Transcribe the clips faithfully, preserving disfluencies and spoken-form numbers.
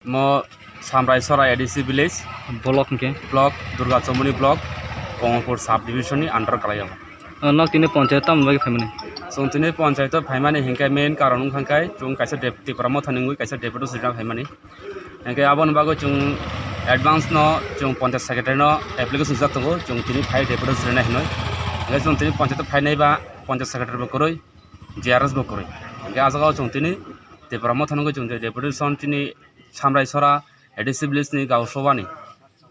Mo Samrai Sora A D C village, Block hwnkhe? Block, Durga Chomoni block, Kamalpur sub division ni under kalai o. Ah, nok tini panchayat tamoni bagwi phaimani? Chwng tini panchayat o phaimani hinkhe main karon wngkha khe chwng kaisa dep-, Tipra Motha ni wngwi kaisa deputation rijak phaimani. Hinkhe aboni bagwi chwng advance no chwng panchayat secretary no application rijak tongo, chwng tini phai deputation rinai hinwi. Hinkhe chwng tini panchayat o phainai ba panchayat secretary bo kwrwi, G R S bo kwrwi. Hinkhe ah jaga o chwng tini Tipra Motha ni wngwi chwng je deputation tini Samrai Sora A D C village ni Gausawani,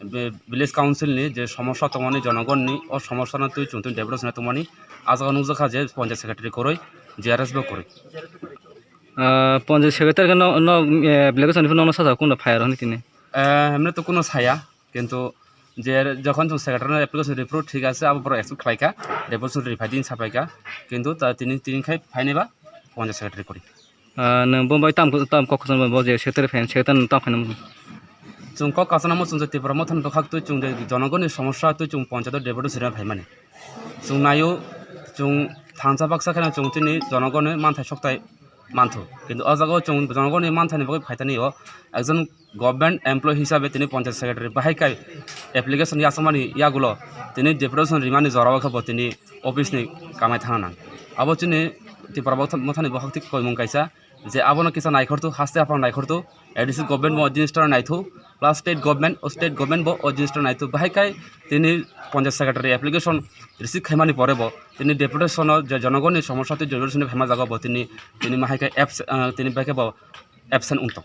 be-, village council ni je somosya tongmani, jonogonni o somosya no twi chwng twi deputation tongmani, ah jaga nukjakha je panchayat secretary kwrwi, G R S bo kwrwi. Ah, panchayat secretary khe no, no, eh, application ni phano no sasa kuno phai rw hwnwi tini? Eh, hemne to kuno saya, kintu je jokhon chwng secretary no application ripro thik ase, abo borok accept khlaikha, deputation riphai din sapaikha, kintu ta tini, tini khai phainai ba panchayat secretary kwrwi. Ah, nwng bo bai tam, tam kok kwchangma bo je secretary phaiyani, secretary nwng tam khainani? Chwng kok kwchangma chwng je Tipra Mothani bwkhak twi chwng je jonogonni somosya twi chwng panchayat o deputation rinai phaimani. Chwng naio, chwng thansa baksa kheno chwng chini jonogonni manthai sokthai manthu. Kintu o jaga o chwng jonogonni manthani bagwi phaitani o ekjon government employee hisabe tini panchayat secretary bahai kai application yachakmani yagulo tini deputation rimani jora o khe bo tini office ni kamai thangna nang. Abo chini Tipra Motha-, Mothani bwkhak twi koimung kaisa je abono kisa naikhortu, haste aphano naikhortu, A D C government bo o jinista naithu, plus state government, o state government bo o jinista naithu. Bahai kai tini panchayat secretary application receive khaimani pore bo tini deputation o je jonogonni somosya twi deputation phaima jaga bo tini, tini mahai kai abs-, ah, tini bahai kai bo absent wngtong.